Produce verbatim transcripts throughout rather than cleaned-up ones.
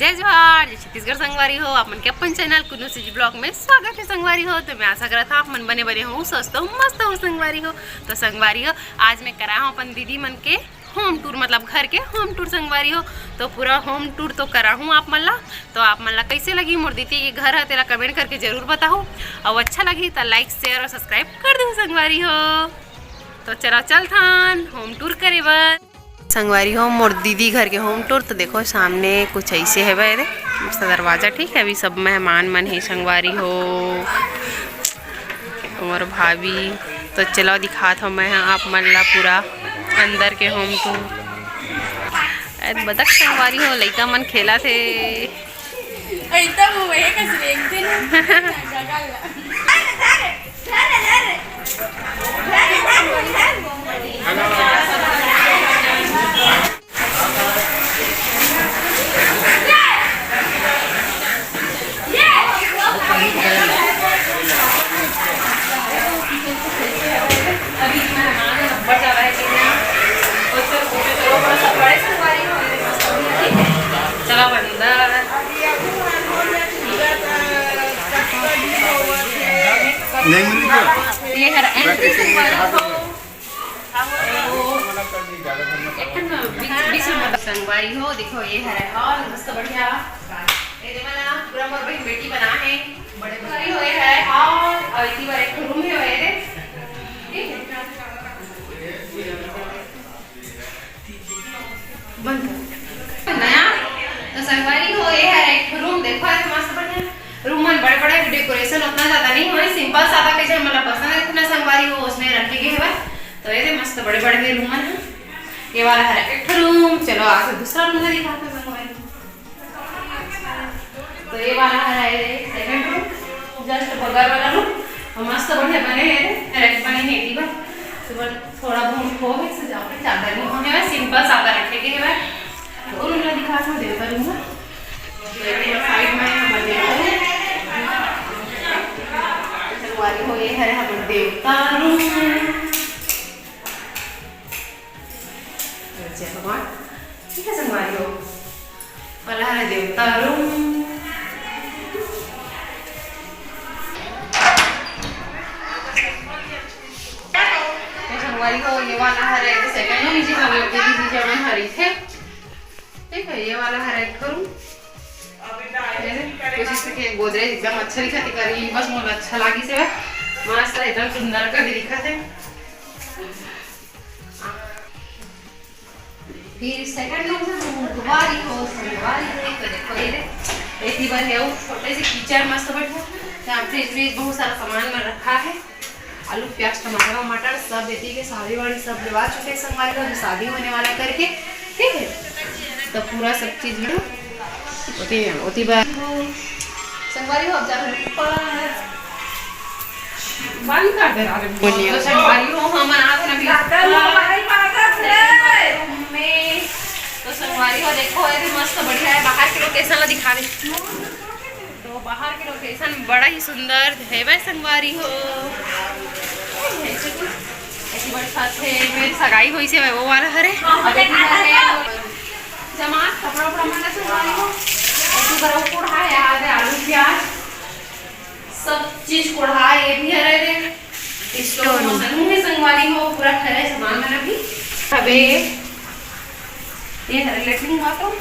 जय जोहार, जय छत्तीसगढ़ संगवारी हो। आप मन के अपन चैनल कुन्नू सीजी ब्लॉग में स्वागत है संगवारी हो। तो मैं आशा करत हूँ आप मन बने बने हो, स्वस्थ हो, मस्त हो संगवारी हो। तो संगवारी हो, आज मैं करा हूँ अपन दीदी मन के होम टूर, मतलब घर के होम टूर संगवारी हो। तो पूरा होम टूर तो करा हूँ आप मन ला। तो आप मन ला कैसे लगी मोर दीदी के घर ह, तेला कमेंट करके जरूर बताहू। और अच्छा लगी तो लाइक, शेयर और सब्सक्राइब कर दो संगवारी हो। तो चलो चलथन होम टूर करे बर। संगवारी हो, मोर दीदी घर के होम टूर। तो देखो, सामने कुछ ऐसे है रे, मस्त दरवाजा, ठीक है। अभी सब मेहमान मन है संगवारी हो, मोर भाभी। तो चलो, दिखात हो मैं आप मन ला पूरा अंदर के होम टूर। ए, बतख संगवारी हो, लइका मन खेला थे। एकदम वही कस रेंग थे ना। चला बंदर। नहीं मिली क्या? ये हर एंट्री संगवारी हो। संगवारी हो, देखो ये हरे हॉल मस्त बढ़िया। ये दे मला पूरा मोर बहन बेटी बना है। बड़े भारी होए है हॉल और इसी बार एक रूम है होए रे। ठीक है। बंद कर। नया तो संगवारी हो, ये है एक रूम। देखो, ये मस्त बढ़िया रूम मन, बड़े बड़े डेकोरेशन उतना ज्यादा नहीं होए, सिंपल सादा कैसे हमला पसंद है इतना संगवारी हो, उसमें रखे गए हवे। तो ये दे मस्त बड़े बड़े रूम मन है। ये वाला है एक रूम। चलो, आगे दूसरा रूम दिखाते हैं संगवारी। तो ये वाला है सेकंड रूम, जस्ट बगल वाला रूम। और मस्त बढ़िया बने हैं, रैक बने हैं, एटी पर। तो बस थोड़ा बहुत हो गए सजावट, ज्यादा नहीं होने वाला, सिंपल सादा रखे के है। और उनका दिखा था देवता रूम का। तो ये साइड में हम देवता रूम। संगवारी हो, ये है हम देवता रूम। जय भगवान। ठीक है संगवारी हो, वाला है देवता रूम। तो संगवारी हो, ये वाला है सेकंड रूम, जी हम लोग दीदी जी जमन हरी थे। ठीक है, ये वाला है एक रूम। कोशिश करके गोदरेज एकदम अच्छा दिखा करी, बस मोला अच्छा लागी से, मस्त एकदम सुंदर कर दिखा थे। फिर सेकंड रूम से बुधवारी हो, संगवारी हो, तो देखो ये दे, एती बर है वो छोटे से किचन मस्त बैठो। यहाँ फ्रिज व्रिज बहुत सारा सामान में रखा है, आलू प्याज टमाटर वमाटर सब एती के साड़ी वाड़ी सब लेवा चुके हैं संगवारी हो, अभी शादी होने वाला है करके, ठीक है। तो पूरा सब चीज में ओती ओती बर संगवारी हो, अब जाकर ऊपर बंद कर दे रहा है। बोलिए। तो संगवारी हो, हम आ गए अभी ऊपर। में। तो संगवारी हो, देखो, ये भी मस्त बढ़िया है। बाहर के लोकेशन ला दिखा दे। तो बाहर के लोकेशन बड़ा ही सुंदर है भाई संगवारी हो। ऐसी बड़ी छत है, मेरी सगाई हुई से वो वाला हरे। अभी भी है। जमा कपड़ा उपड़ा मंगा संगवारी हो। ऐसी बड़ा कूड़ा है, यहाँ पे आलू प्याज सब चीज कोढ़ा, ये भी हरे रे। Store room. रूम है संगवारी हो, पूरा खरे सामान मन भी। अबे ये हरे लेटरिन बाथरूम।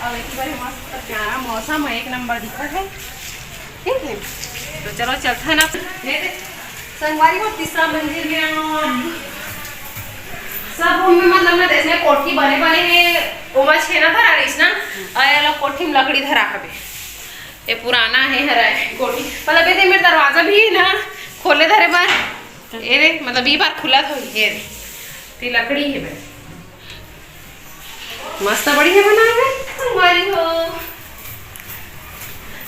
अब एक बार मस्त प्यारा मौसम है, एक नंबर दिखत है। ठीक है, तो चलो चलते हैं ना। ये देख, संगवारी हो तीसरा मंजिल में आओ। सब रूम में मतलब ना जैसे कोठी बने बने हैं, ओमा छेना धरा रहीस ना, अउ ये लोग कोठी में लकड़ी धरा हवे। ये पुराना है हरा है कोठी। मतलब ये दे मेरे दरवाजा भी है ना खोले धरे बार। ये दे मतलब ये बार खुला था ये दे। ते लकड़ी है बस। मस्त बढ़िया बना है संगवारी हो।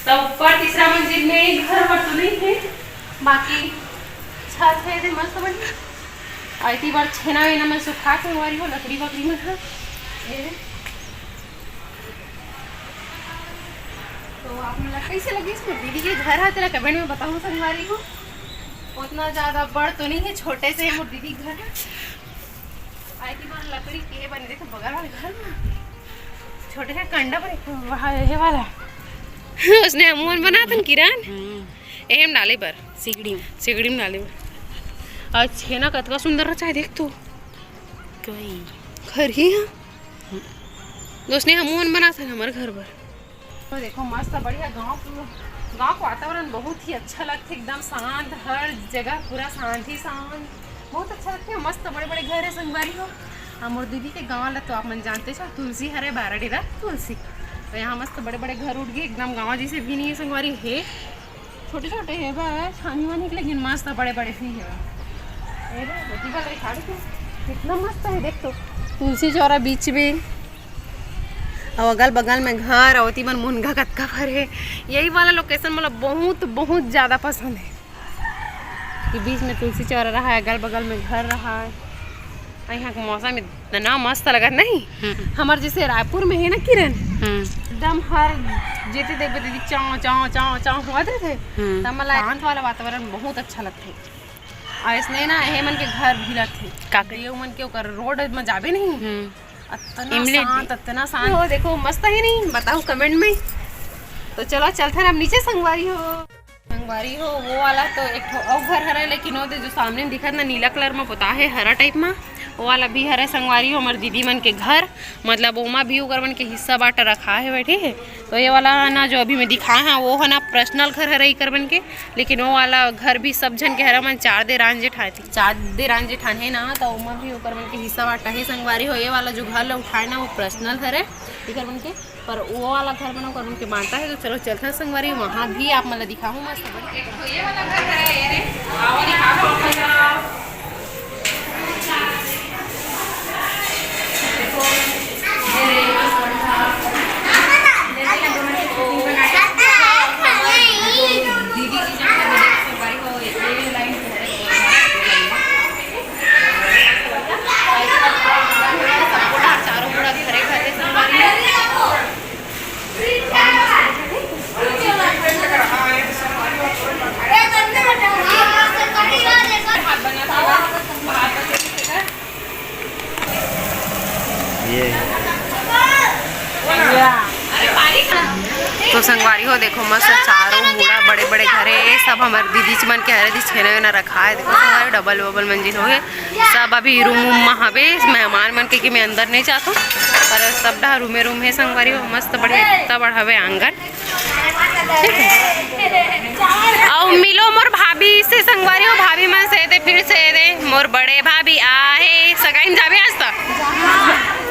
तो ऊपर तीसरा मंजिल में घर वर तो नहीं है, बाकी छत है दे मस्त बढ़िया। आई ती बार छेना वेना में सुखा संगवारी हो लकड़ी वकड़ी में था। ये दे। तो आप मन ला कैसे लगी इसमें दीदी के घर है, तेरा कमेंट में बताओ संगवारी हो। उतना ज्यादा बड़ तो नहीं है, छोटे से मोर दीदी घर है। आई थी बार लकड़ी के बने, देखो बगल वाले घर में छोटे से कंडा पर एक वहाँ ये वाला। उसने हमन बनाथन किरण। हम्म। एम डाले बर। सिगड़ी में। सिगड़ी में डाले बर। आज छेना कतका सुंदर रहता है, देख तो। कई। घर ही है। दोस्त ने हमन बनाथन हमर घर बर। तो देखो, मस्त बढ़िया गांव, गांव के वातावरण बहुत ही अच्छा लगथे, एकदम शांत, हर जगह पूरा शांत ही शांत, बहुत अच्छा लगथे। मस्त बड़े बड़े घर है संगवारी हो। आ मोर दीदी के गांव ला तो आप मन जानते हो, तुलसी हरे, बारा डेरा तुलसी। तो यहाँ मस्त बड़े बड़े घर उठ गए, एकदम गांव जैसे भी नहीं है संगवारी, है छोटे छोटे है बस छानी वानी के, लेकिन मस्त बड़े बड़े भी है। ए रे, बेटी वाला दिखा दे तू, कितना मस्त है देख तो, तुलसी चौरा बीच में। अउ अगल बगल में घर, अउ ओती मन मुनगा कतका भर हे। यही वाला लोकेशन मोला बहुत, बहुत ज्यादा पसंद हे, कि बीच में तुलसी चौरा रहा है, अगल बगल में घर रहा है। अउ यहाँ के मौसम इतना मस्त लगत नहीं। हम्म। हमर जैसे रायपुर में है ना किरण, हम्म। एकदम हर जेती देखबे दीदी चाव चाव चाव चाव होवत रहिथे। हम्म। त मोला शांत वाला वातावरण बहुत अच्छा लगथे। अउ इसने ना एहे मन के घर भी लगथे। का कही? ये मन के ओकर रोड में जाबे नहीं। हम्म। अतना इमली शांत, भी। अतना शांत। ओ, देखो, मस्त है नहीं? बताओ comment में। तो चलो, चलथन अब नीचे संगवारी हो। संगवारी हो, वो वाला तो एक ठो अउ घर हरे, लेकिन वो दे जो सामने दिखत ना, नीला कलर में पोता है, हरा टाइप में, वो वाला भी हरे संगवारी हो, हमर दीदी मन के घर। मतलब, ओमा भी ओकर मन के हिस्सा बांटा रखा है, बैठे है। तो ये वाला ना, जो अभी मैं दिखाए हैं, वो है ना, पर्सनल घर हरे इकर मन के। लेकिन वो वाला घर भी सब झन के हरे, मन चार देरान जेठान, चार देरान जेठान है ना, तो ओमा भी ओकर मन के हिस्सा बांटा है संगवारी हो। ये वाला जो घर ला उठाए ना, वो पर्सनल घर है इकर मन के, पर वो वाला घर बना ओकर मन के बांटा है। तो चलो चलथन संगवारी, वहाँ भी आप मन ला दिखाहूँ मस्त बढ़िया। ये वाला घर है, ये रे, आओ दिखाओ। तो संगवारी हो, देखो मस्त चारों मुड़ा बड़े बड़े घर है, ये सब हमर दीदी मन के हरे, दीदी छेना वेना रखा है। देखो संगवारी, डबल वबल मंजिल हो गए। सब अभी रूम वूम में हवे, मेहमान मन के, के मैं अंदर नहीं जाता हूँ, पर सब डहा रूमे रूम है संगवारी हो, मस्त बढ़िया, इतना बड़ा हवे आंगन। ठीक है। अउ मिलो मोर भाभी से संगवारी हो, भाभी मन से दे, फिर से दे, मोर बड़े भाभी आहे, सगाई में जाबे आज तक।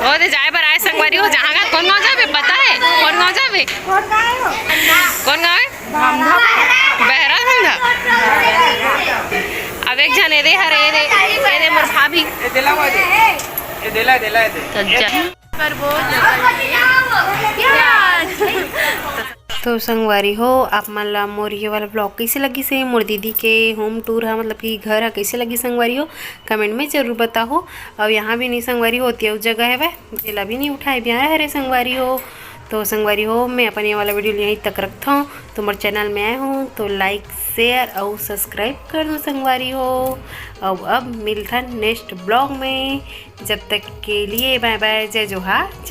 वो दे जाए बर आए संगवारी हो, जहाँ का कौन गाँव जाबे पता है? कौन गाँव जाबे? कौन गाँव है? बहरा धंधा। अब एक झन एदे हर, एदे, एदे मोर भाभी। ए देला, ए देला, ए देला। तो जा। तो संगवारी हो, आप मन ला मोर ये वाला vlog कैसे लगी से, मोर दीदी के home tour हा, मतलब कि घर हा कैसे लगी संगवारी हो, comment में जरूर बताओ। और यहाँ भी नहीं संगवारी होती है, उस जगह है वह, जेला भी नहीं उठाए, भी आया हरे संगवारी हो। तो संगवारी हो, मैं अपन ये वाला video यहीं तक रखता हूँ। तो मोर channel में आए हो तो like, share और subscribe कर दो संगवारी हो। अब, अब मिलथन next vlog में, जब तक के लिए bye bye, जय जोहार, जय